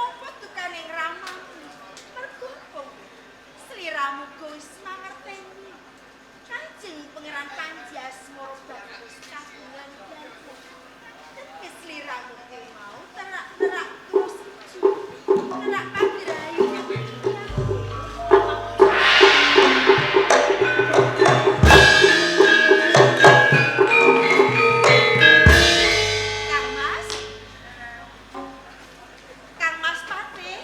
Menapa tukane ramamu? Mergo apa? Sliramu wis mangerteni. Kanjeng Pangeran Panji Asmara Bagus kagungan garwa. Tapi sliramu kuwi mau terak-terak terus seju. Terak pagerayu. Kang Mas. Kang Mas Patih.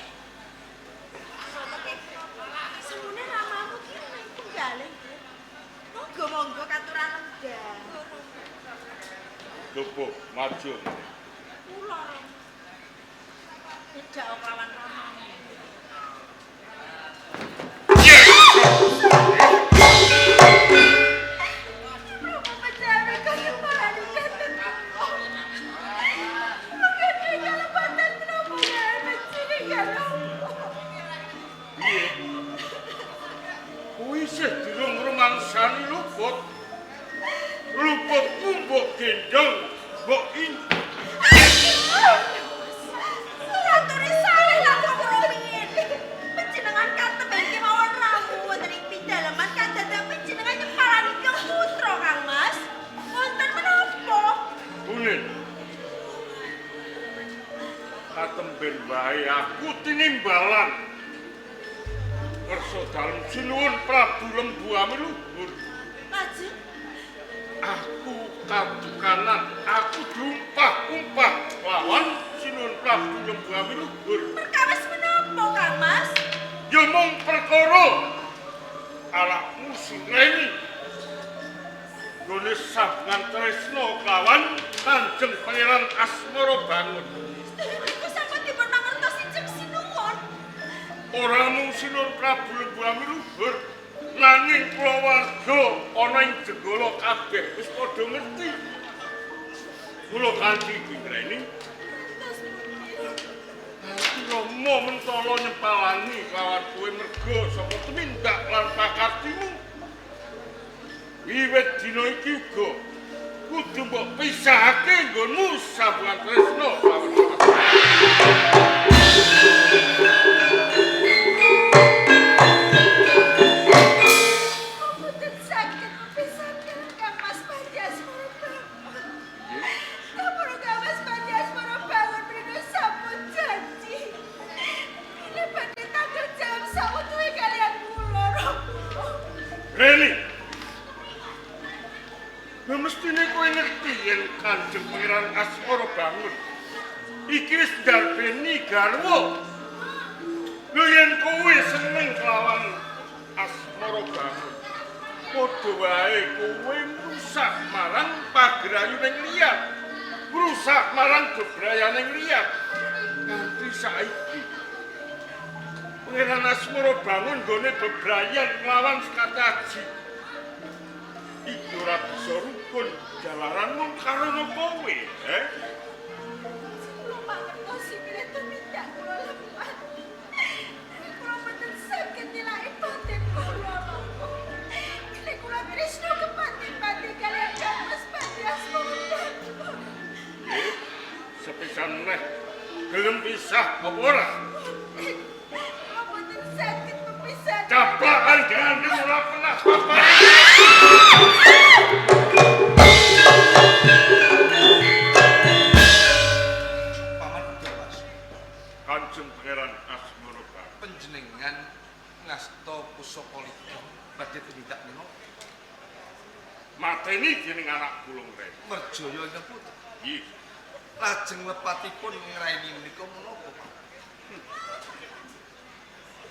Semune ramamu ki nang tunggale. Monggo monggo katuran lenggah. Gopo maju. Kula Rom. Nyedak kelawan ramamu. Rama pejawe kaya marani dateng kula. Mengene kalepatan menapa gawe panjenengan Rama. Piye? Kuwi isih durung rumangsani luput. Luputmu mbok gendong, mbok in. Suratune saleh langkung rumiyin. Panjenengan katemben kemawon rawuh wonten ing pidaleman kadadak panjenengan nyepalani Kang Putra Kang Mas. Wonten menapa? Kunin. Katemben wae aku tinimbalan. Kersa dalem sinuwun Prabu Lembu Amiluhur. Lajeng Aku kadukanan, aku diumpah-umpah lawan sinuwun Prabu Lembu Amiluhur. perkawis menapa Kang Mas? Ya mung perkara anakmu sing reni. Nggone sambungan tresna kelawan Kanjeng Pangeran Asmara Bangun. Sedaya menika sampun dipun mangertosi jeng sinuwun. Ora mung sinuwun Prabu Lembu Amiluhur, nanging kulawarga ana ing Jenggala kabeh wis padha ngerti. Kula kanthi iki ngreni, Terus pundi? kanthi Rama mentala nyepalani kelawan kowe merga saka tumindak lan pakartimu. Wiwit dina iki uga kudu mbok pisahake nggonmu sambungan tresna kelawan aku. Mboten saged mepisahaken Kang Mas Panji Asmara Bangun. Kapura Kang Mas Panji Asmara Bangun mriku sampun janji. Bilih badhe tanggung jawab sautuhe kaliyan kula Rama. Reni. Lha mestine kowe ngerti yen Kanjeng Pangeran Asmara Bangun iki wis ndarbeni garwa. Lho yen kowe seneng kelawan Asmara Bangun, padha wae kowe ngrusak marang pagrayuning liyan. Ngrusak marang bebrayaning liyan. Nganti saiki Pangeran Asmara Bangun nggone bebrayan nglawan Sekataji. Iki ora bisa rukun jalaran mung karana kowe, eh? Kula mangertosi bilih tumindak kula lepat. Kula mboten saged nilai batin kula Rama. Bilih kula tresna kepati-pati kaliyan Kang Mas Panji Asmara Bangun. Nggih, sepisan meneh gelem pisah apa ora? Kula mboten saged mepisahaken. Caplakan gandeng ora pernah bapak. Paman Udawas, Kanjeng Pangeran Asmara Bangun. panjenengan ngasta pusaka liga badhe tumindak menapa? Mateni dening anak kula Reni. Merjaya ingkang putra. Nggih. Lajeng lepatipun ngraini menika menapa, Pak?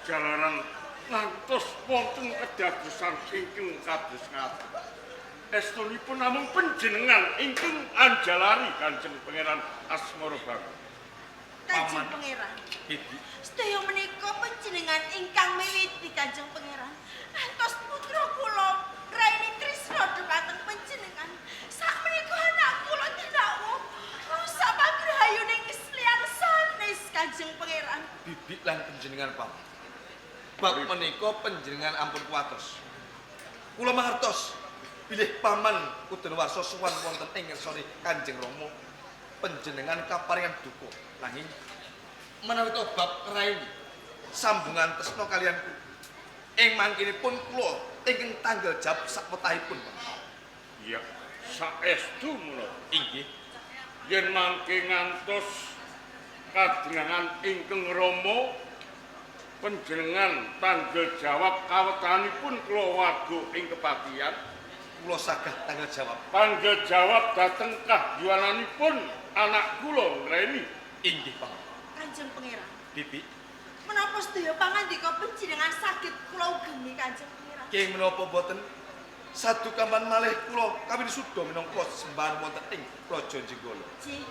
Jalaran ngantos wonten kedadosan ingkang kados ngaten. Estunipun namung panjenengan ingkang anjalari Kanjeng Pangeran Asmara Bangun. Kanjeng Paman. Pangeran. Bibi, Sedaya menika panjenengan ingkang miwiti Kanjeng Pangeran. Ngantos putra kula Raini Trisna dhumateng panjenengan. Sakmenika anak kula tindawu rusak pagrahayuning liyan sanes Kanjeng Pangeran. Bibi lan panjenengan paman. Bab menika panjenengan ampun kuwatos. Kula mangertos bilih paman Udanwarsa sowan wonten ing ngersane Kanjeng Rama. Panjenengan kaparingan duka nanging Menawi to bab ngraini sambungan tresna kaliyan kula. Ing mangkinipun kula ingkang tanggal jawab sakwetahipun, Paman. Iya, saestu menapa. Inggih. Yen mangke ngantos kadengangan ingkang rama panjenengan tanggal jawab kawetanipun kulawarga ing kepatihan, Kula sagah tanggal jawab. Tanggal jawab dhateng kahyuwananipun anak kula ngreni. Inggih, Paman. Kanjeng Pangeran. Bibi, Menapa sedaya pangandika panjenengan saged kula ugemi Kanjeng Pangeran? Keng menapa boten sadukaman malih kula kawin suda minangka sembahan wonten ing Praja Jenggala. Ji,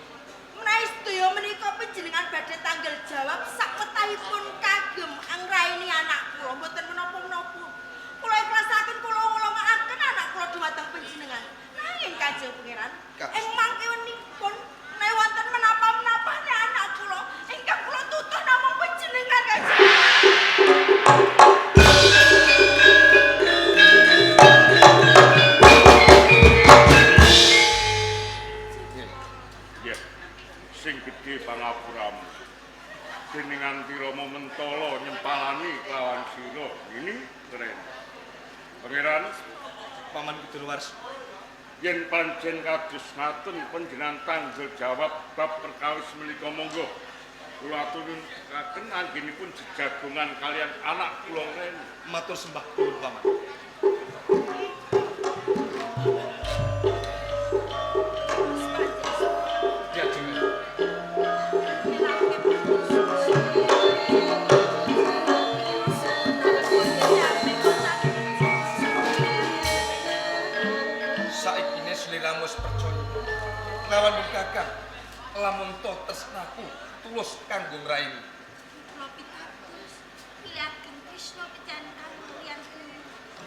menawi sedaya menika panjenengan badhe tanggal jawab sakwetahipun kagem angraini anak kula mboten menapa-menapa. Kula ikhlasaken kula ngulangake anak kula dumateng panjenengan. Nanging Kanjeng Pangeran, ing mangkenipun menawi wonten menapa-menapane anak kula ingkang kula tutuh namung panjenengan Kanjeng. Ya, sing gedhe pangapuramu. Dening nganti Rama mentala nyempalani kelawan sira. Ini keren. Pangeran, Paman Kudanuwarsa, yen pancen kados ngaten panjenengan tanggung jawab bab perkawis menika monggo. Kula aturaken anggenipun jejagongan kalian anak kula ngreni. Matur sembah nuwun, Paman. Diajeng. Saikine sliramu wis percaya. Lawan Kakang, lamun to tresnaku tulus kanggo ngraini. Kula pitados pilihaken Krishna pecahan kamulyan kula.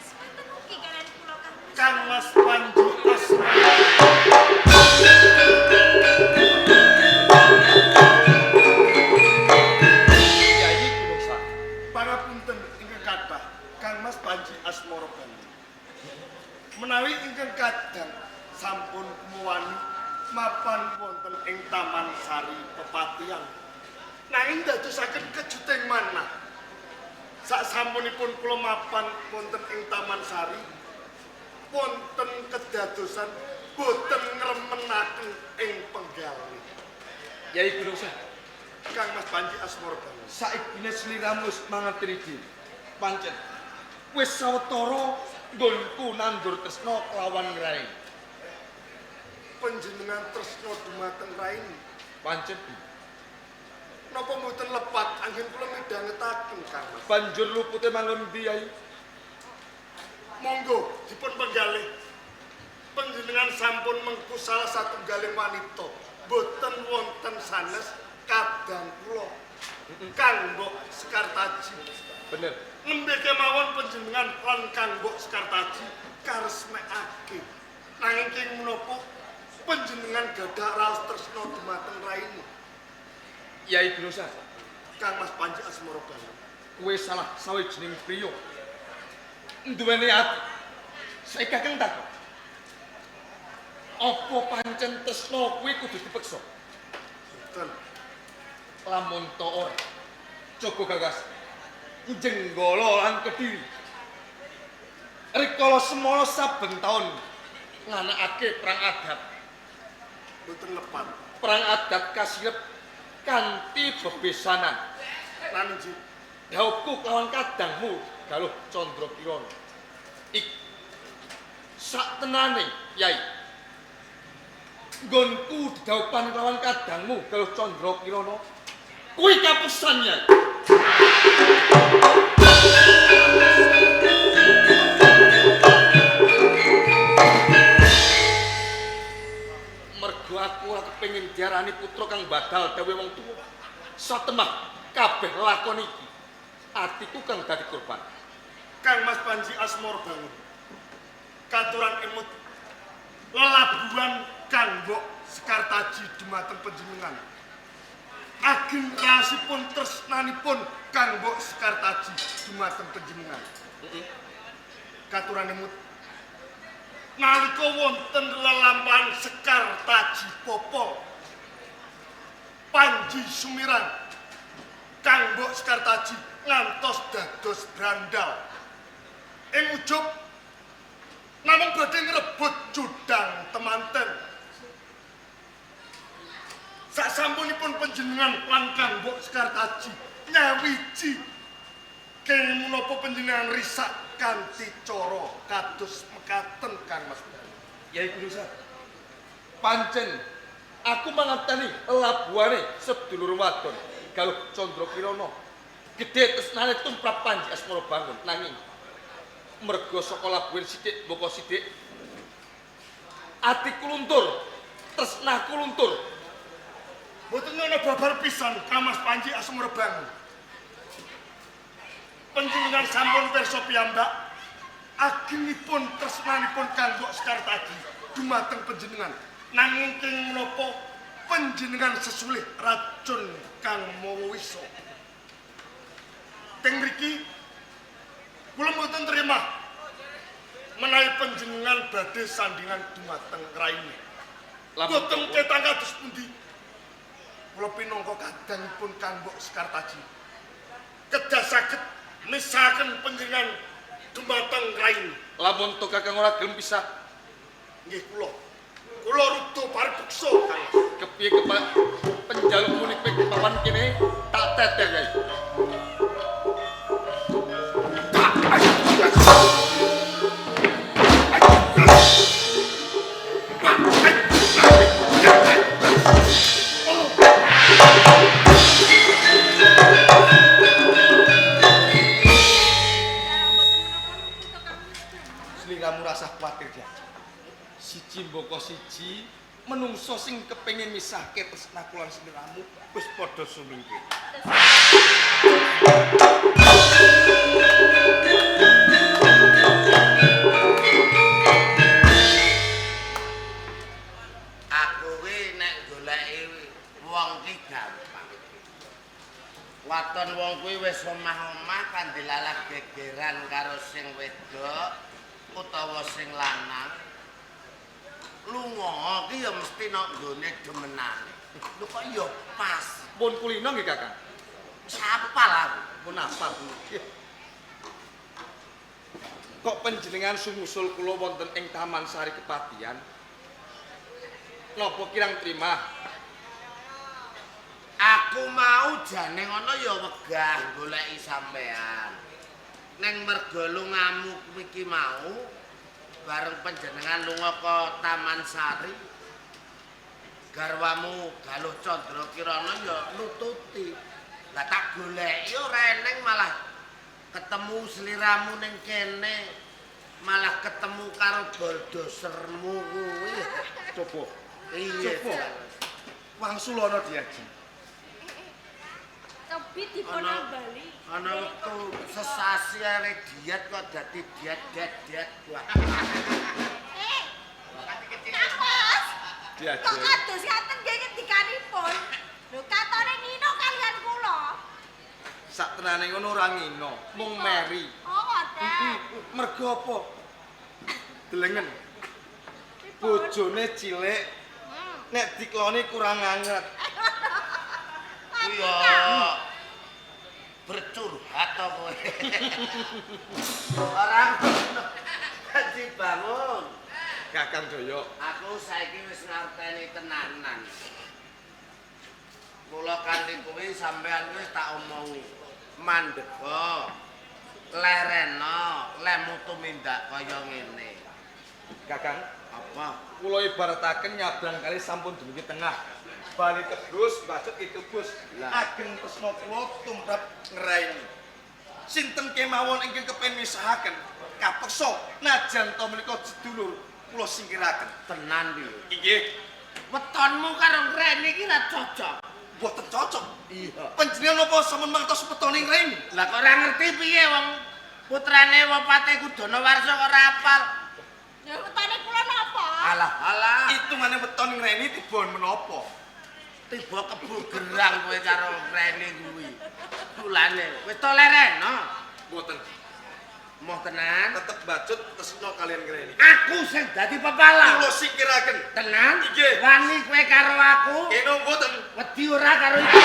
Semanten ugi kalian kula Kang Mas. Kang Mas Panji Asmara. Kyai Gunung Sari. Pangapunten ingkang kathah, Kang Mas Panji Asmara Banyu. Menawi ingkang kadang sampun muwani mapan wonten ing Taman Sari Pepatihan. Nanging dadosaken kejuting manah. Sasampunipun kula mapan wonten ing Taman Sari, wonten kedadosan boten ngremenaken ing penggalih. Kyai Gunung Sari, Kang Mas Panji Asmara Banyu. saikine sliramu wis mangerteni diri. Pancen wis sawetara nggonku nandur tresna kelawan ngraini. Panjenengan tresna dumateng raini. Pancen Napa mboten lepat anggen kula midhangetaken Kang Mas. banjur lupute manggon ndi, Yai? Monggo dipun penggalih. Panjenengan sampun mengku salah satunggaling wanita. Mboten wonten sanes kadang kula. Kang Mbok Sekartaji. Bener. Nembe kemawon panjenengan lan Kang Mbok Sekartaji karesmekake. Nanging king menapa panjenengan gadah raos tresna dumateng raini. Kyai Gunung Sari, Kang Mas Panji Asmara Banyu. kowe salah sawijining priya. Nduweni ati. Saiki kakang takon. Apa pancen tresna kuwi kudu dipeksa? Mboten. Lamun to ora, coba gagas Jenggala lan Kediri. Rikala semana saben taun nganakake perang adat. Mboten lepat. Perang adat kasirep kanthi bebesanan. Lan nggih Dhaupku kelawan kadangmu Galuh Candra Kirana. Ik sak tenane, Yai. Nggonku didhaupan kelawan kadangmu Galuh Candra Kirana. Kuwi kapesan, Yai. Mergo aku ora kepengin diarani putra kang badal dawuhe wong tuwa. Satemah kabeh lakon iki atiku kang dadi korban. Kang Mas Panji Asmara Bangun. Katuran emut lelabuhan Kang Mbok Sekartaji dumateng panjenengan. Ageng raosipun tresnanipun Kang Mbok Sekartaji dumateng panjenengan. Katuran emut nalika wonten lelampahan Sekartaji Popo Panji Sumirang Kang Mbok Sekartaji ngantos dados brandal. Ing ujug namung badhe ngrebut judang temanten. Sasampunipun panjenengan lan Kang Mbok Sekartaji nyawiji kenging menapa panjenengan risak kanthi cara kados mekaten Kang Mas Bayu. Yai Kudusa. Pancen aku mangerteni labuhane sedulur wadon Galuh Candra Kirana. Gedhe tresnane tumrap Panji Asmara Bangun nanging merga saka labuhan sithik mbaka sithik atiku luntur, tresnaku luntur. Mboten ana babar pisan Kang Mas Panji Asmara Bangun. Panjenengan sampun pirsa piyambak agengipun tresnanipun Kang Mbok Sekartaji dumateng panjenengan. Nanging kenging menapa panjenengan sesulih racun kang mawa wisa. Teng mriki kula mboten terima menawi panjenengan badhe sandingan dumateng raine. Mboten ketang kados pundi. Kula pinangka kadangipun Kang Mbok Sekartaji. Kedah saged misahaken panjenengan dumateng raine. Lamun to Kakang ora gelem pisah, Nggih kula. Kula rudha paripeksa Kang. Kepiye kepak penjaluk muni kowe papan kene tak teter Yai. Sliramu rasah kuwatir ya. Siji mbaka siji menungso sing kepengin misahke tresna kula lan sliramu wis padha sumingkir. Aku kuwi nek goleki wong ki gampang. Waton wong kuwi wis omah-omah kan dilalah gegeran karo sing wedok utawa sing lanang. Lunga ki ya mesti nok nggone demenane. Lho kok ya pas. Pun kulino nggih Kakang. Wis apal aku. Pun apal. Kok panjenengan sumusul kula wonten ing Taman Sari Kepatihan? Napa kirang terima? Aku mau jane ngono ya wegah goleki sampean. Neng merga lungamu iki mau bareng panjenengan lunga ke Taman Sari, garwamu Galuh Candra Kirana ya nututi. Lah tak goleki ora eneng malah ketemu sliramu ning kene, malah ketemu karo boldosermu kuwi. Coba. Iya. Coba. Wangsulana diaji. Tebi dipun ambali. Ana wektu sesasi are diet kok dadi diet diet diet wah. Kang Mas. Diaji. Kok kados ngaten nggih ngendikanipun? Lho katone Nino kalian kula. Sak tenane ngono ora ngino, mung meri. Oh, ngoten. Mergo apa? Delengen. Bojone cilik nek dikloni kurang anget. Kuwi ya bercurhat to kowe. Ora ngono. Dadi bangun. Kakang Doyok. Aku saiki wis ngerteni tenanan. Kula kanthi kuwi sampean wis tak omongi. Mandega. Lereno, lemu tumindak kaya ngene. Kakang, apa? Kula ibarataken nyabrang kali sampun dumugi tengah. Bali kebus, bacut ki kebus. Ageng tresna kula tumrap ngraini. Sinten kemawon ingkang kepengin misahaken, kapeksa najan to menika sedulur kula singkiraken. Tenan piye? Inggih. Wetonmu karo ngreni iki ra cocok. Mboten cocok. Iya. Panjenengan napa sampun mangertos wetone ngreni? Lah kok ora ngerti piye wong putrane Wapate Kudana Warsa kok ora apal. Ya wetone kula napa? Alah alah. Hitungane weton ngreni tiba menapa? Tiba kebo gerang kowe karo ngreni kuwi. Mulane wis to lereno. Mboten. Moh tenan. Tetep bacut tresna kalian ngreni. Aku sing dadi pepalang. Kula singkiraken. Tenan? Inggih. Wani kowe karo aku? Kena mboten. Wedi ora karo iki.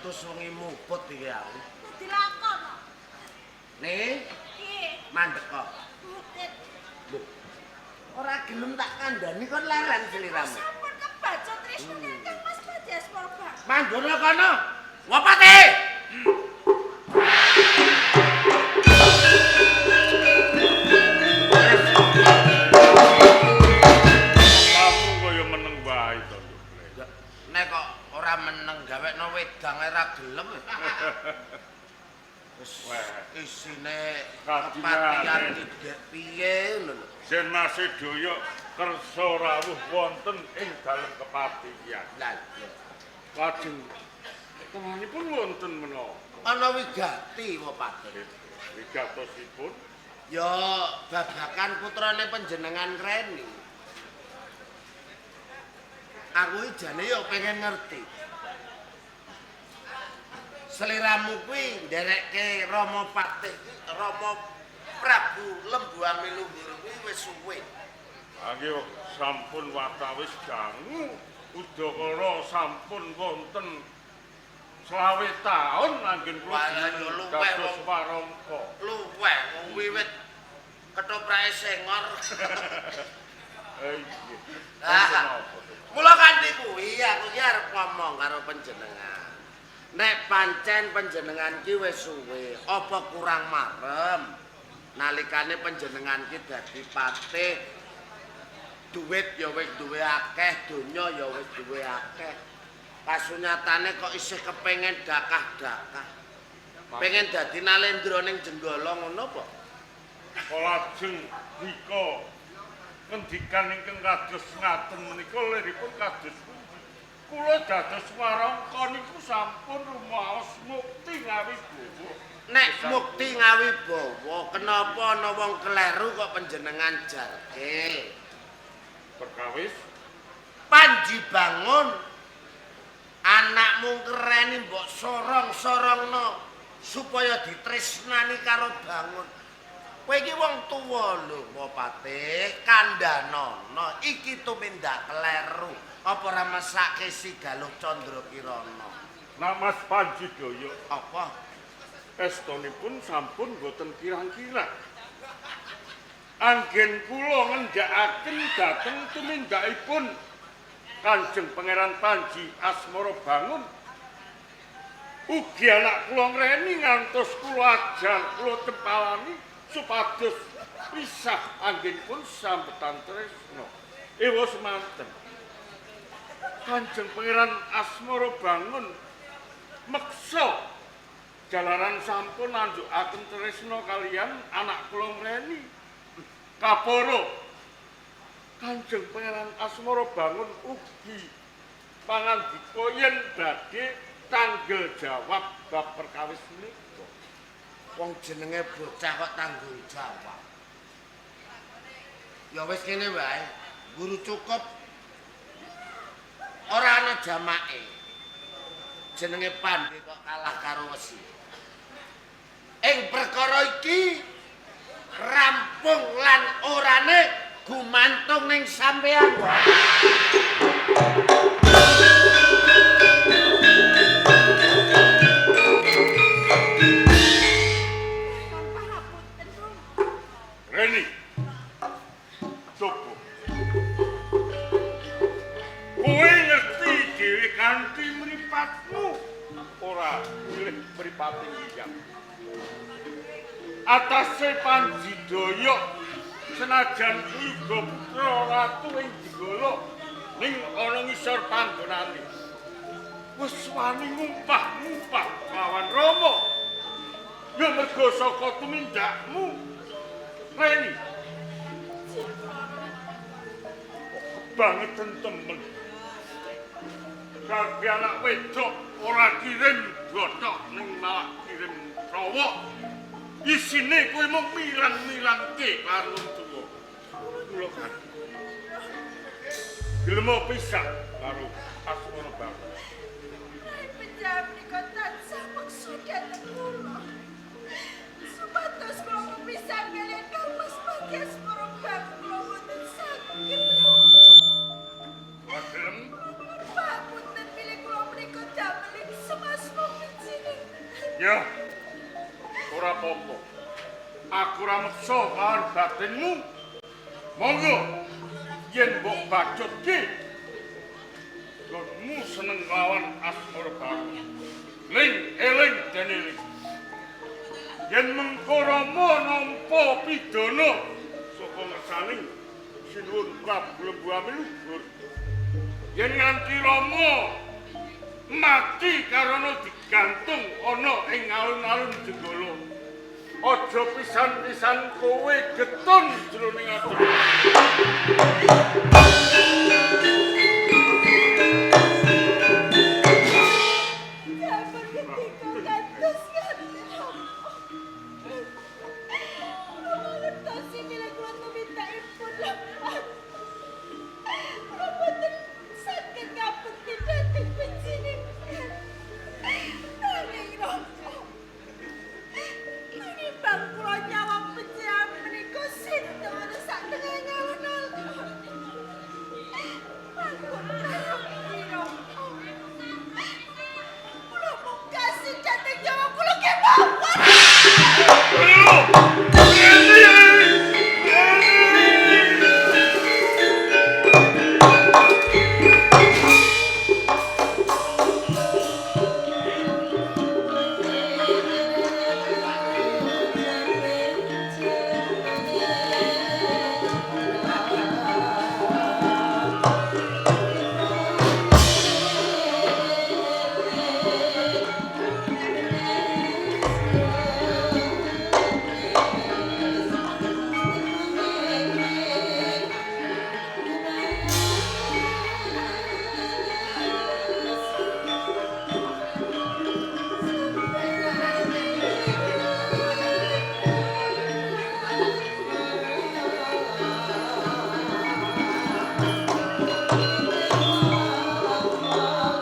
metu wengi muput iki aku. Dadi lakon. Nih, Piye? mandek kok. Butet. Lho. Ora gelem tak kandhani kon leren sliramu. Sampun kebaca tresno Kang Mas Panji Asmara Bangun. Manggono kono. Wapate. Kamu kaya meneng wae to, Nduk. Nek kok ora meneng gawekno wedang ora gelem. Wis isine kepatihan iki piye ngono lho. Yen Mas Doyok kersa rawuh wonten ing dalem kepatihan. Lah iya. Lajeng temanipun wonten menapa? Ana wigati wapate. Wigatosipun Ya babakan putrane panjenengan Reni. Aku iki jane ya pengen ngerti. Seliramu kuwi nderekke Rama Patih, Rama Prabu Lembu Amiluhur kuwi wis suwe. Nggih sampun watawis dangu udakara sampun wonten 25 taun anggen kula dados warangka. Luweh wong wiwit ketoprake Sengor. Nggih. Mula kanthi kuwi aku ki arep ngomong karo panjenengan. Nek pancen panjenengan ki wis suwe, apa kurang marem? Nalikane panjenengan ki dadi patih, duit ya wis duwe akeh, donya ya wis duwe akeh. Kasunyatane kok isih kepengin dakah-dakah. Pengen dadi nalendra ning Jenggala ngono apa? Lajeng nika ngendikan ingkang kados ngaten menika liripun kados pundi? Kula dados warangka niku sampun rumaos mukti ngawibawa. Nek mukti ngawibawa, kenapa ana wong kleru kok panjenengan jarke? Perkawis Panji Bangun anakmu ngreni mbok sorong-sorongno supaya ditresnani karo Bangun. Kowe iki wong tuwa lho, Wapate, kandhanono iki tumindak kleru. Apa ora mesake si Galuh Candra Kirana? Nak Mas Panji Doyok, apa? Estonipun sampun boten kirang-kirang. Anggen kula ngendhakaken dhateng tumindakipun Kanjeng Pangeran Panji Asmara Bangun. Ugi anak kula ngreni ngantos kula ajar kula tempalani supados pisah anggenipun sambetan tresna. Ewa semanten. Kanjeng Pangeran Asmara Bangun meksa jalaran sampun nandhukaken tresna kaliyan anak kula ngreni. Kaporo Kanjeng Pangeran Asmara Bangun ugi pangandika yen badhe tanggel jawab bab perkawis menika. Wong jenenge bocah kok tanggung jawab. Ya wis kene wae, guru cukup. Ora ana jamake. Jenenge pandhe kok kalah karo wesi. Ing perkara iki rampung lan orane gumantung ning sampean. Reni, coba. Kowe ngerti dhewe kanthi mripatmu ora milih mripate ngiyang. Atase Panji Doyok senajan uga putra ratu ing Jenggala ning ana ngisor panggonane. Wis wani ngumpah-ngumpah lawan Rama. Ya mergo saka tumindakmu. Reni. Kebangeten temen. Karepe anak wedok ora kirim bothok ning malah kirim cowok. Isine kowe mung mirang-mirangke karo wong tuwa. Kula kan gelem pisah karo Asmara Bangun. Panjenengan menika tansah meksa dhateng kula. Supados kula pepisan kaliyan Kang Mas Panji Asmara Bangun kula boten saged. Ora gelem Pangapunten bilih kula menika dameling semas mukti. Ya. Ora apa-apa. Aku ora meksa kawan batinmu. Monggo. Yen mbok bacut ki nggonmu seneng lawan Asmara Bangun. Ling eling dene ling. Yen mengko Rama nampa pidana saka ngersaning Sinuwun Prabu Lembu Amiluhur. Yen nganti Rama mati karana digantung ana ing alun-alun Jenggala, aja pisan-pisan kowe getun jroning ati. Sampun ngendika kados ngaten Rama. Rama ngertosi mila kula tumindakipun lepat. Kula boten saged ngabekti dhateng panjenengan. Nanging Rama, tinimbang kula nyawang panjenengan menika sinten ana sak tengahing alun-alun. Mangkuk karepi Rama. Kula mung kasih dhateng nyawa kula kemawon.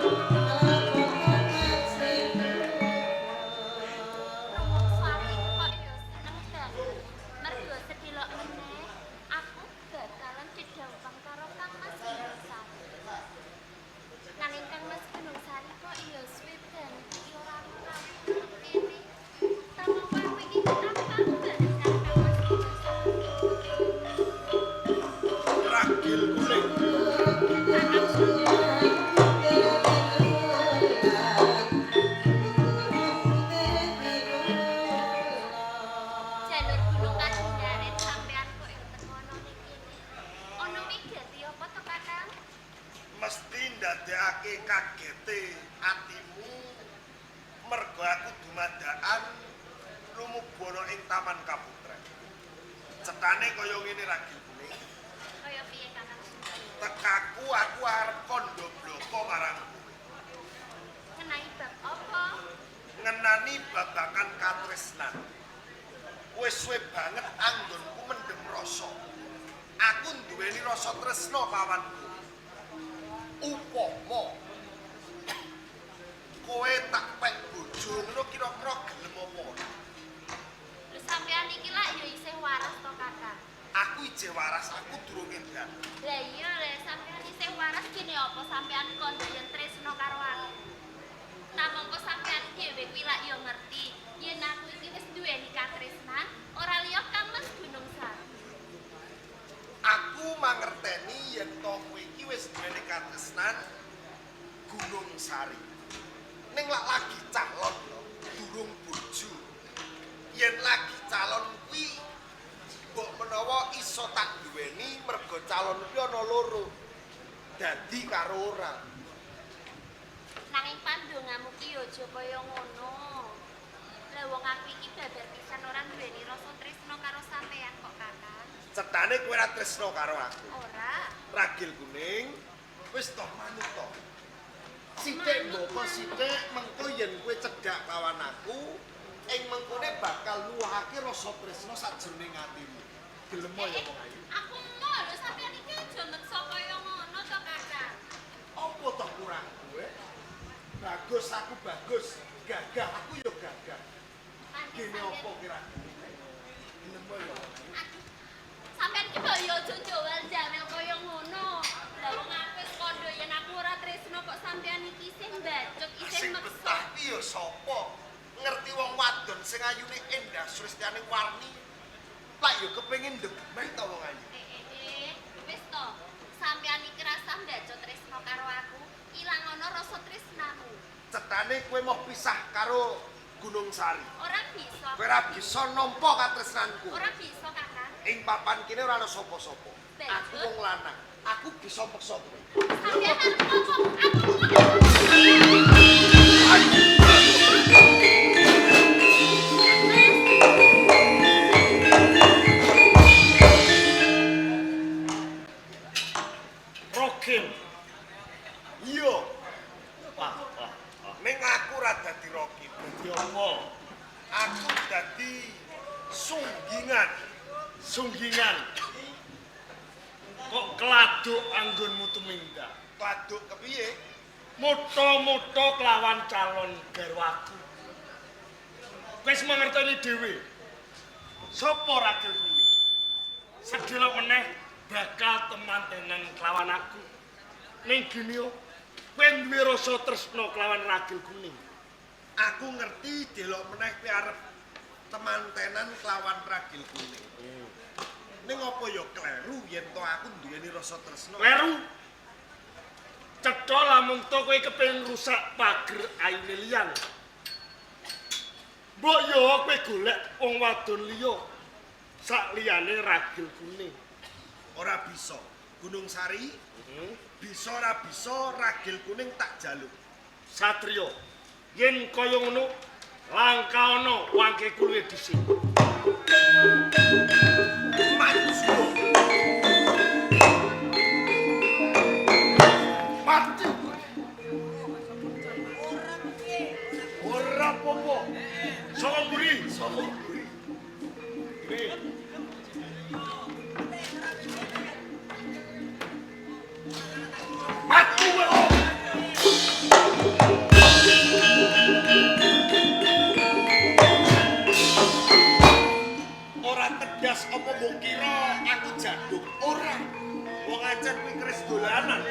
Rumangsa aku kok ya seneng banget. Mergo sedelok meneh, aku bakalan didhawuhang karo Kang Mas Gunung Sari. Nanging Kang Mas Gunung Sari kok ya suwe banget iki ora karo kene. Tamapa aku iki kenapa banget karo Kang Mas Gunung Sari. Ragil kuning. Kakang Sunda. Jalur Gunung Kadunggarit sampean kok ya teko ana ning kene. Ana wigati apa to, Kakang? Mesti ndadekake kagete atimu mergo aku dumadakan lumubu ana ing Taman Kaputren. Cetane kaya ngene Ragil kuning. Kaya piye Kakang Sunda? Tekaku aku arep kandha bloko marang kowe. Ngenai bab apa? Ngenani babakan katresnan. Wis suwe banget anggonku mendem rasa. Aku nduweni rasa tresna kawan kowe. Upama kowe tak pek bojo ngono kira-kira gelem apa ora? Lho sampean iki lak ya isih waras to, Kakang. Aku ije waras, aku durung edan. Lah iya le sampean isih waras gene apa sampean kandha yen tresna karo aku. Namangka sampean dhewe kuwi lak ya ngerti yen aku iki wis duweni katresnan ora liya Kang Mas Gunung Sari. Aku mangerteni yen to kowe iki wis duweni katresnan Gunung Sari. Ning lak lagi calon lho, durung bojo. Yen lagi calon kuwi mbok menawa iso tak duweni mergo calon kuwi ana loro. Dadi karo ora. Nanging pandongamu ki ya aja kaya ngono. Lah wong aku iki babar pisan ora duweni rasa tresna karo sampean kok, Kakang. Cetane kowe ora tresna karo aku. Ora. Ragil kuning wis toh manut to. Sithik mboko sithik mengko yen kowe cedhak kawan aku ing mengkone bakal nuwuhake rasa tresna sajroning atimu. Gelem ya wong ayu. Aku mau lho sampean iki aja meksa kaya ngono to, Kakang. Apa toh kurang kowe? Bagus aku bagus, gagah aku ya gagah. Pancen Gene sampean- apa kira-kira? Gelem ya wong ayu. Aduh. Sampean ki kok ya aja jawel-jawel kaya ngono. Lah wong aku wis kandha yen aku ora tresna kok sampean iki isih mbacut, isih Sing meksa. betah ki ya sapa? Ngerti wong wadon sing ayune endah sulistyane warni. Lak ya kepengin demek ta wong ayu. Wis to. Sampeyan iki rasah mbacot tresno karo aku, ilang ana rasa tresnamu. Cetane kowe moh pisah karo Gunung Sari. Ora bisa. Kowe ora bisa nampa katresnanku. Ora bisa, Kakang. Ing papan kene ora ana sapa-sapa. Aku wong lanang. Aku bisa meksa kowe. Sampeyan arep apa? Aku Rokim. Iya. Wah, wah. Ning aku ora dadi Rokim. Dadi apa? Aku dadi sunggingan. Sunggingan. Kok keladuk anggonmu tumindak? Keladuk kepiye? Mutha-mutha kelawan calon garwaku. Wis mangerteni dhewe. Sapa ragil kuwi? Sedelok meneh bakal temantenan kelawan aku. Ning gini yo, kowe duwe rasa tresna kelawan ragil kuning. Aku ngerti delok meneh kowe arep temantenan kelawan ragil kuning. Ning apa ya kleru yen to aku duweni rasa tresna? Kleru. Cetha lamun to kowe kepengin rusak pager ayune liyan. Mbok yo kowe golek wong wadon liya sak liyane ragil kuning. Ora bisa. Gunung Sari, bisa ora bisa ragil kuning tak jaluk. Satrio, yen kaya ngono langka ana wangke kuwe dhisik. Maju. Mati. Ora apa-apa. Saka mburi, saka mburi. Mati kowe. Ora tedas apa mbok kira aku jaduk? Ora. Wong ajar kuwi keris dolanan.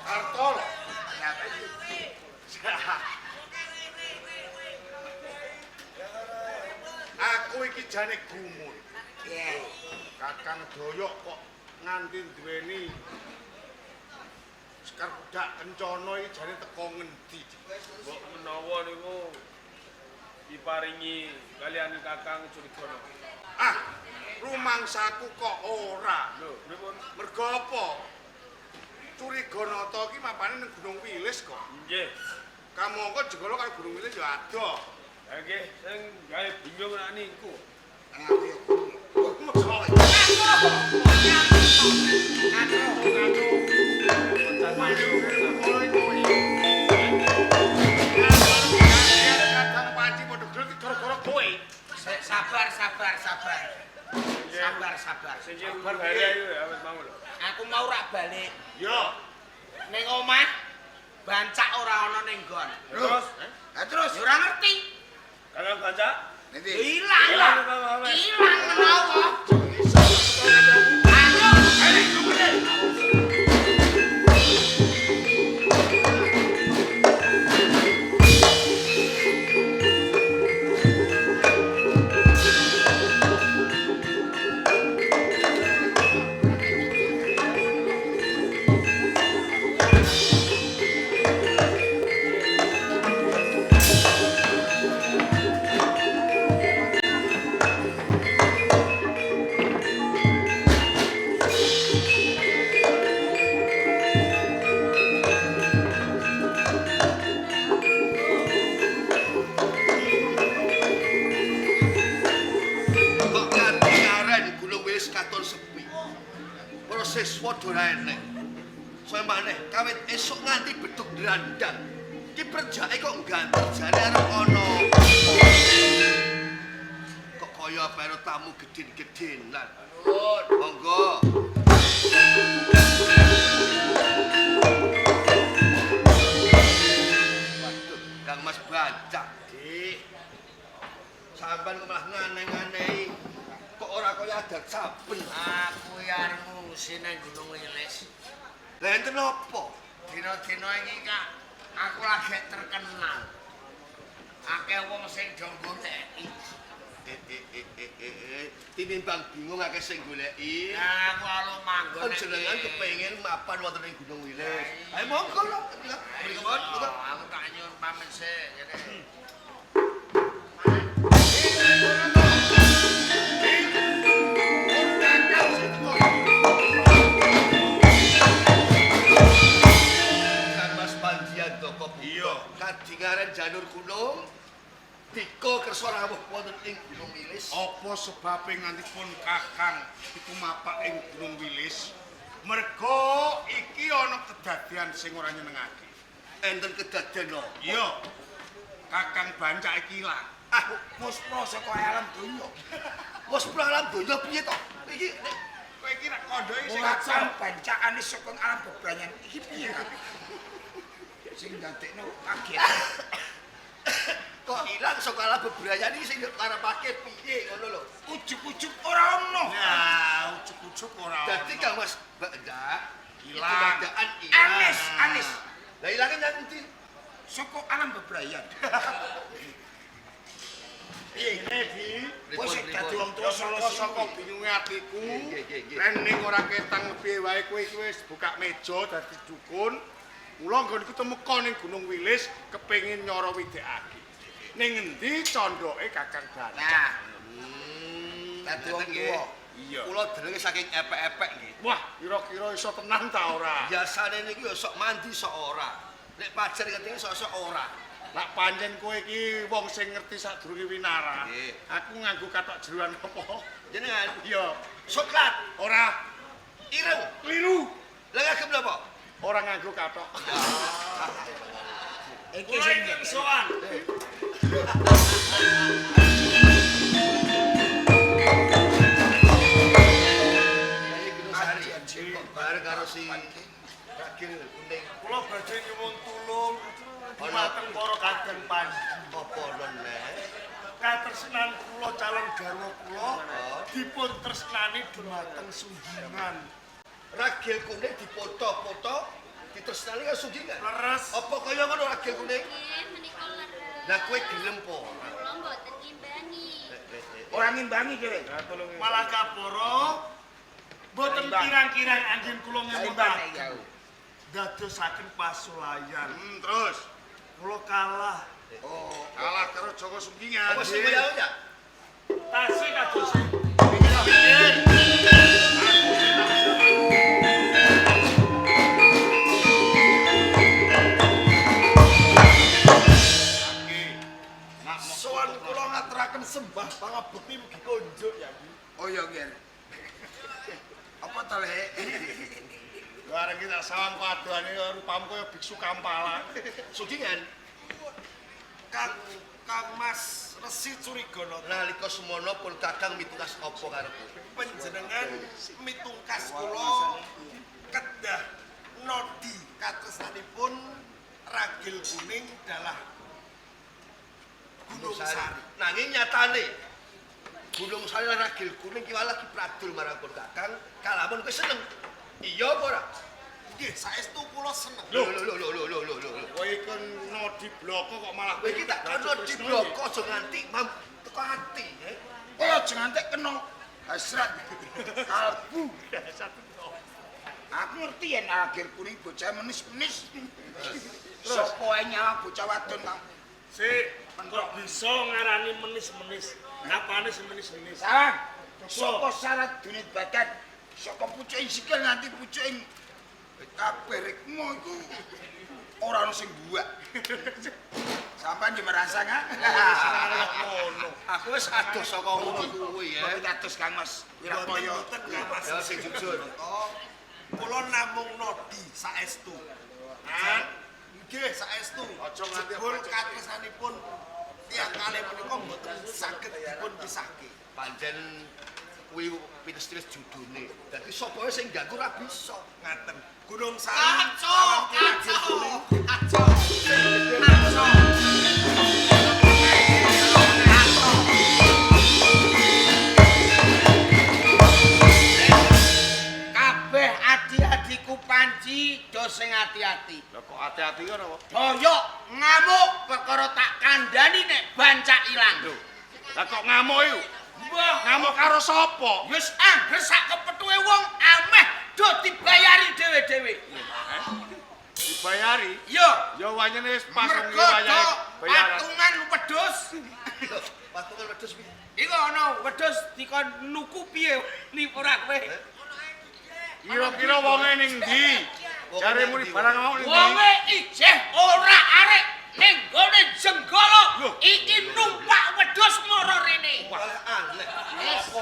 Artolo. Aku iki jane gumun. Kakang Doyok kok nganti duweni Sekar Budak Kencana iki jane teko ngendi? Mbok menawa niku diparingi kalian Kakang Curigono. Ah, rumangsaku kok ora. Lho, pripun? Mergo apa? Curiganata iki mapane ning Gunung Wilis kok. Nggih. Kamangka Jenggala karo Gunung Wilis ya adoh. Lah nggih, sing gawe bingung nek niku. Aku ya gumun. Kadang panci padha gelut gara-gara kowe. Sabar, sabar, sabar. Sabar, sabar. Sing bahaya iku ya wis mau lho. Aku mau rak balik Yo, ning omah bancak ora ana ning nggon. Terus Ha terus Ya ora ngerti. Kakang Bancak nanti Ilang. Ilang. Ilang menawa. Ayo. Ayo. ora enek. Soale maneh kawit esuk nganti beduk drandang. Ki perjake kok ganter jane arep ana. Kok kaya apa tamu gedhen-gedhenan. Nuwun. Monggo. Waduh, Kang Mas Bancak, Dik. Sampeyan kok malah nganeh-nganehi. Kok ora kaya adat saben. Aku ya arep ngungsi nang Gunung Wilis. Lah enten apa? Dina-dina iki Kak, aku lagi terkenal. Akeh wong sing do goleki. Tinimbang bingung akeh sing goleki. Nah, aku alo manggon. Panjenengan kepengin mapan wonten ing Gunung Wilis. Ayo monggo lho. Mriko mawon, monggo. Aku tak nyuwun pamit sik ngene. Kang Mas Panjiandaka Putra. Kadingaren Janur Gunung dika kersa rawuh wonten ing Gunung Wilis. Apa sebabe nganti pun Kakang iku mapak ing Gunung Wilis? Mergo iki ana kedadian sing ora nyenengake. Enten kedaden apa? Iya. Kakang Bancak iki ilang. Ah, Muspro saka alam donya. muspro alam donya piye to? Iki nek Kowe iki nek kandha iki sing Kakang Bancakane saka alam bebrayan iki piye, Kang? Sing ndadekno kaget. Kok ilang saka alam bebrayan iki sing karepake piye ngono lho. Ujug-ujug ora ono. Nah, ujug-ujug ora. Dadi Kang Mas Bancak Ilang. Keadaan ilang. Anis, anis. Lah ilange nang endi? Saka alam bebrayan. Piye? Di Kowe sing dadi wong tuwa saka saka bingunge atiku. Nggih, nggih, nggih. Ren ning ora ketang piye wae kowe iki wis buka meja dadi dukun. Mula nggonku temeka ning Gunung Wilis kepengin nyara widekake. Ning endi condoke Kakang Bancak? Nah, dadi wong tuwa. Iya. Kula delenge saking epek-epek nggih. Wah, kira-kira iso tenan ta ora? Biasane niku ya sok mandi sok ora. Nek pacar ngertine sok-sok ora. Lak pancen kowe iki wong sing ngerti sadurunge winara. Nggih. Aku nganggo kathok jeroan apa? Jenengan Iya. soklat, Ora ireng. kliru. Lah ngagem napa? Ora nganggo kathok. Iki sing sowan. Ayo Gunung Sari. Kok bareng karo si Ragil Kuning. Kula badhe nyuwun tulung dumateng para kadang Panji. Apa neh? Katresnan kula calon garwa kula dipun tresnani dumateng Sunggingan. Ragil Kuning dipoto-poto ditresnani karo Sunggingan. Leres. Apa kaya ngono Ragil Kuning? Nggih, menika leres. Lah kowe gelem apa ora? Kula mboten ngimbangi. Ora ngimbangi kowe. Malah kaporo mboten kirang-kirang anggen kula Imbang iki aku. Dadosaken pasulayan. Terus kula kalah. Oh, kalah karo Joko Sunggingan. Apa sing kaya ya? Tasih kadose. Sowan kula ngaturaken sembah pangabekti mugi konjuk ya, Bu. Oh iya nggih. Apa to, Lek? Bareng kita sawang paduane rupamu kaya biksu Kampala. Sunggingan Kang Kang Mas Resi Curigono nalika semono pun Kakang mitungkas apa karo kowe? panjenengan mitungkas kula kedah nodi katresnanipun Ragil Kuning dalah Gunung Sari. Nanging nyatane Gunung Sari lan Ragil Kuning ki lagi pradul marang pun Kakang, kalamun kowe seneng. Iya apa ora? Nggih, saestu kula seneng. Lho lho lho lho lho lho lho. Kowe iki nodi bloko kok malah Kowe iki tak kono di bloko aja nganti mam teko ati, eh. Kowe aja nganti kena hasrat kalbu. Aku ngerti yen Ragil Kuning bocah menis-menis. Sapa wae nyawang bocah wadon kang Sik, kok bisa ngarani menis-menis. Apane sing menis-menis? Sawang. Saka syarat dunia badan, saka pucuking sikil nganti pucuking kabeh rikma iku ora ono sing buak. Sampeyan yo merasa nga? Ngono. Aku wis adoh saka ngono kuwi ya. Kok dados Kang Mas Wirapaya. Ya sing jujur. Kula namung nodi saestu. Nggih, saestu. Aja nganti Jebul katresnanipun tiyang kalih menika mboten saged dipun pisahke. Pancen kuwi pites-pites judune. Dadi sapa sing ganggu ora bisa. Ngaten. Gunung Sari. Kacau, kacau, kacau. Kacau. Kabeh adi-adiku panci do sing ati-ati. Lah kok ati-ati ngono apa? Doyok ngamuk perkara tak kandhani nek bancak ilang. Lah kok ngamuk iku? Mbah, Ngamuk karo sapa? wis angger sak kepethuke wong ameh do dibayari dhewe-dhewe. Dibayari? Iya. Ya wanyane wis pas wong iki Mergo wayahe do bayaran. patungan wedhus. Patungan wedhus piye? Iku ana wedhus dikon nuku piye ni ora kowe. Kira-kira wonge ning ndi? Jare muni barang mau ning ndi? Wonge ijeh ora arek ning gone Jenggala. Loh. Iki numpak wedhus mara rene. Malah aneh. Wis.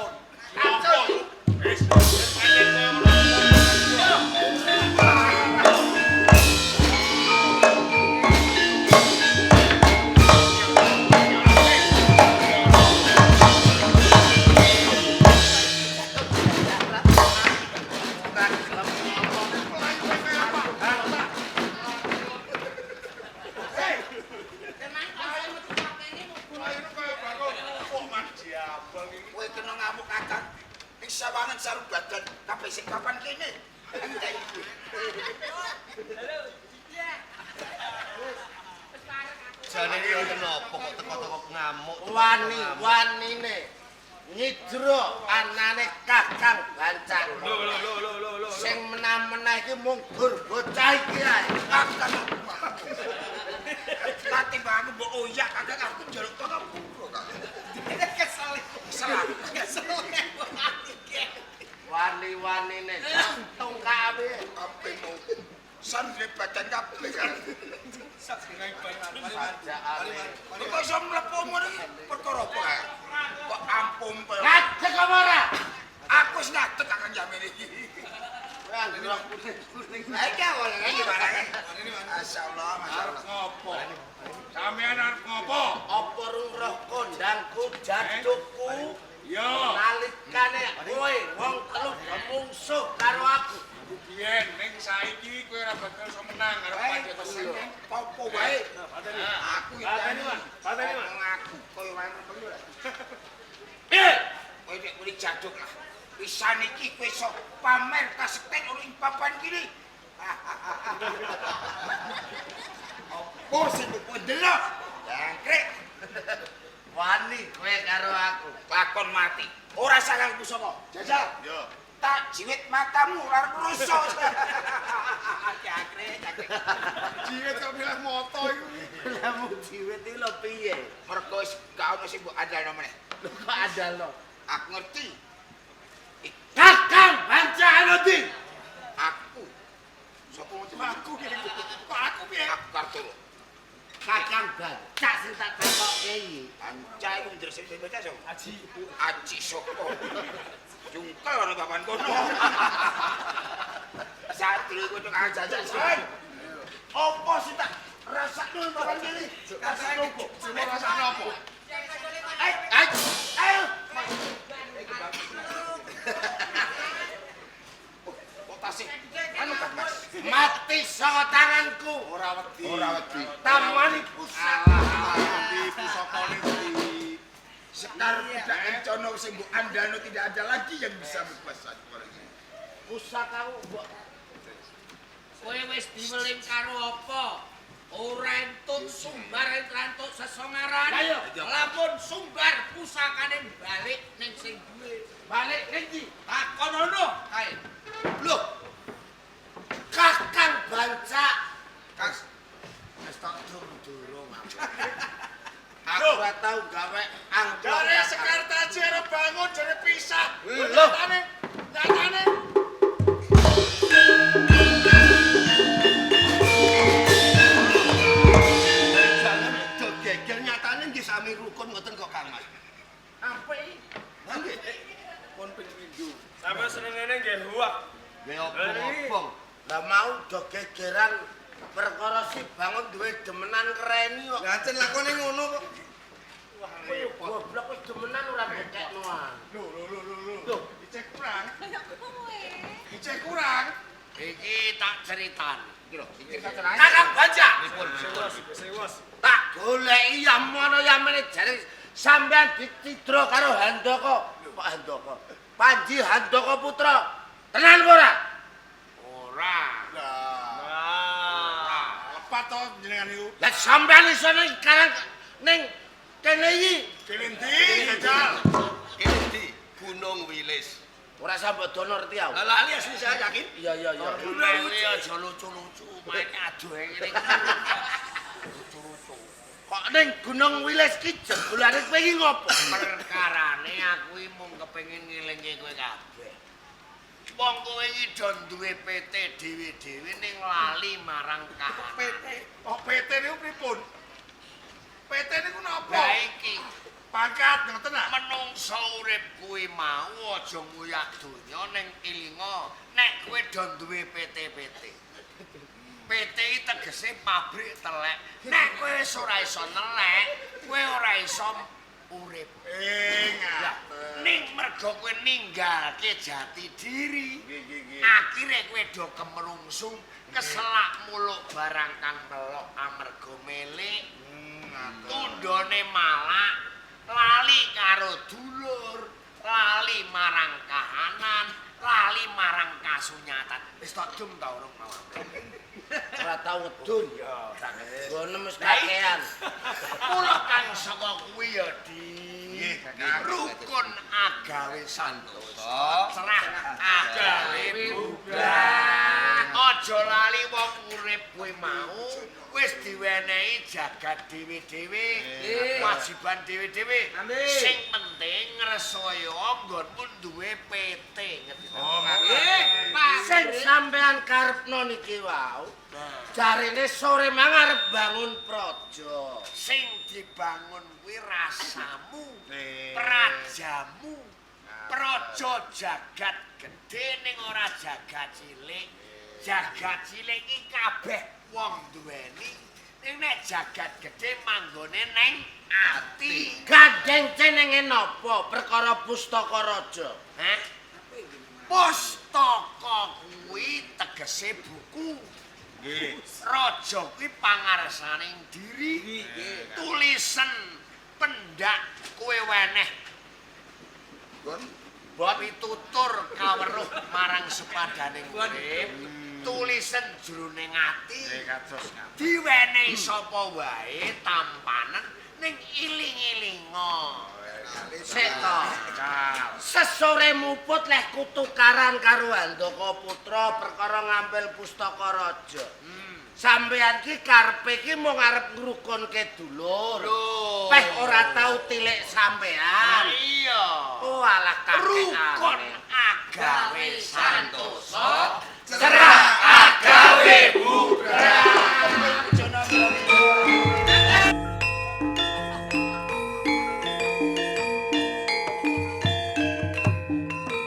Kacau. Wis pancen koyo ngono. Kowe kena ngamuk kakang. Ning sawangan sarung badan kabeh sing papan kene. Entek iku. Jane iki wonten apa kok teko-teko ngamuk. Wani-wanine nyidra anane Kakang Bancak. Lho lho lho lho lho. Sing menah-menah iki mung gur bocah iki ae. Kakang. Mati aku mbok oyak kakang aku njaluk pangapura kakang. Kesel. Kesel aku. Kesel. Wani-wanine tongkak ape. Kabeh mau sandre badan kabeh kan. Sajakane. Kok iso mlebu ngono iki perkara apa kae? Kok ampun kaya. Ngadeg apa ora? Aku wis ngadeg kakang jamin iki. Kowe anggere kuning-kuning. Lah iki awalane iki barang. Masyaallah, masyaallah. Ngopo? Sampeyan arep ngopo? Apa rung roh kondangku jadukku? Ya. Nalikane kowe wong telu mungsuh karo aku. Biyen ning saiki kowe ora bakal iso menang karo pancen. Apa wae? Aku iki. Pateni, Mas. Pateni, Mas. Ngomong aku koyo wae ngono lho. Piye? Kowe nek muni jaduk lah. Pisan iki kowe iso pamer kasekten ana ing papan kene. Apa sing mbok ndelok? Jangkrik. Wani kowe karo aku. Lakon mati. Ora salah pusaka. Jajal. Yo. Tak jiwit matamu ora rusak. Jangkrik, jangkrik. Jiwit kok bilang moto iku. Lah mung jiwit iki lho piye? Mergo wis gak ono sing mbok andalno meneh. Lho kok andalno? Aku ngerti. Kakang Bancak ndi? Aku. Sopo Aku kene. Kok aku piye? Aku Kartolo. Kakang Bancak sing tak takokke iki. Bancak iku ndresik sing baca sapa? Aji. Aji sapa? Jungkel ana papan kono. Satri kudu kang jajak sen. Apa sih tak rasakno papan kene? Rasakno apa? Rasakno apa? Ayo, ayo. Ayo. Kok tasih anu Kang Mas? Mati saka tanganku. Ora wedi. Ora wedi. Tamani pusaka. Wedi pusakane wedi. Sekar Budak Kencana sing mbok andalno tidak ada lagi yang bisa berkuasa kepada ini. Pusakaku mbok. Kowe wis diweling karo apa? Ora entuk sumbar entuk sesongaran. Lamun sumbar pusakane balik ning sing duwe. Balik ning ndi? Takon ono kae. Lho. Kakang Bancak. Kang, Wis tak durung aku. Aku ora tau gawe angklung. Jare Sekartaji arep bangun jare pisah. Lho. Nyatane, nyatane. Jangan do geger nyatane nggih sami rukun ngoten kok Kang Mas. Apik. Lah nggih. Pun ping pindho. Sampeyan senengane nggih huak. Nggih obong-obong. Lah mau do gegeran perkara si bangun duwe demenan kereni kok. Lah ancen lakone ngono kok. Kowe goblok wis demenan ora mbekekno ah. Lho lho lho lho. Lho, dicek kurang. Kaya kowe. Dicek kurang. Iki tak critani. Iki lho, iki tak Kakang Banja. Pripun? Tak goleki yamono yamene jare sampean dicidra karo Handaka. Pak Handaka. Panji Handaka Putra. Tenan apa ora? Ora. Lah, lepat to jenengan niku. Lah sampean iso ning karang ning kene iki. Kene ndi jajal? Kene ndi? Gunung Wilis. Ora sambok dono ngerti aku. Lah lali asli saya yakin. Iya iya iya. Gunung aja lucu-lucu, main adoh ngene iki. Lucu-lucu. Kok ning Gunung Wilis ki jebulane kowe iki ngopo? Perkarane aku iki mung kepengin ngelingke kowe kabeh. Wong kowe iki do duwe PT dhewe-dhewe ning lali marang kahanan. PT. Oh, PT niku pripun? PT niku napa? Lah iki Pangkat ngoten ah. menungsa urip kuwi mau aja nguyak donya ning ilinga nek kowe do duwe PT-PT. PT iki tegese pabrik telek. Nek kowe wis ora iso nelek, kowe ora iso urip. Eh, Lah, ngaten. ning mergo kowe ninggalke jati diri. Nggih, nggih, nggih. Akhire kowe do kemerungsung, keselak muluk barang kang melok amarga milik. Ngaten. Tundone malak, lali karo dulur, lali marang kahanan, lali marang kasunyatan. Wis tak dum ta urung mau. Ora tau ngedum. Ya, gono wis kakean. Mula kang saka kuwi ya di rukun agawe santosa, cerah agawe bubrah. Aja lali wong urip kuwi mau wis diwenehi jagat dhewe-dhewe, kewajiban dhewe-dhewe. Sing penting ngresaya nggonmu duwe PT, ngerti ta? Oh, ngaten. Sing sampean karepno niki wau, jarene sore mang arep bangun praja. Sing dibangun kuwi rasamu, prajamu. Praja jagat gedhe ning ora jagat cilik. Jagat cilik iki kabeh wong duweni. Ning nek jagat gedhe manggone neng ati. Gandeng cenenge napa perkara pustaka raja? Hah? Pustaka kuwi tegese buku. Nggih. Raja kuwi pangarsaning diri. Tulisen pendak kowe weneh. Bon pitutur kaweruh marang sepadaning urip. Tulisen jroning ati. Nggih, kados ngaten. Diwenehi sapa wae tampanen ning iling-ilinga. Sik to. Sesore muput leh kutukaran karo Handaka Putra perkara ngambil pustaka raja. Sampeyan ki karepe ki mung arep ngrukunke dulur. Peh ora tau tilik sampean. Iya. Oh alah kakean. Rukun agawe santosa, cerah agawe bubrah.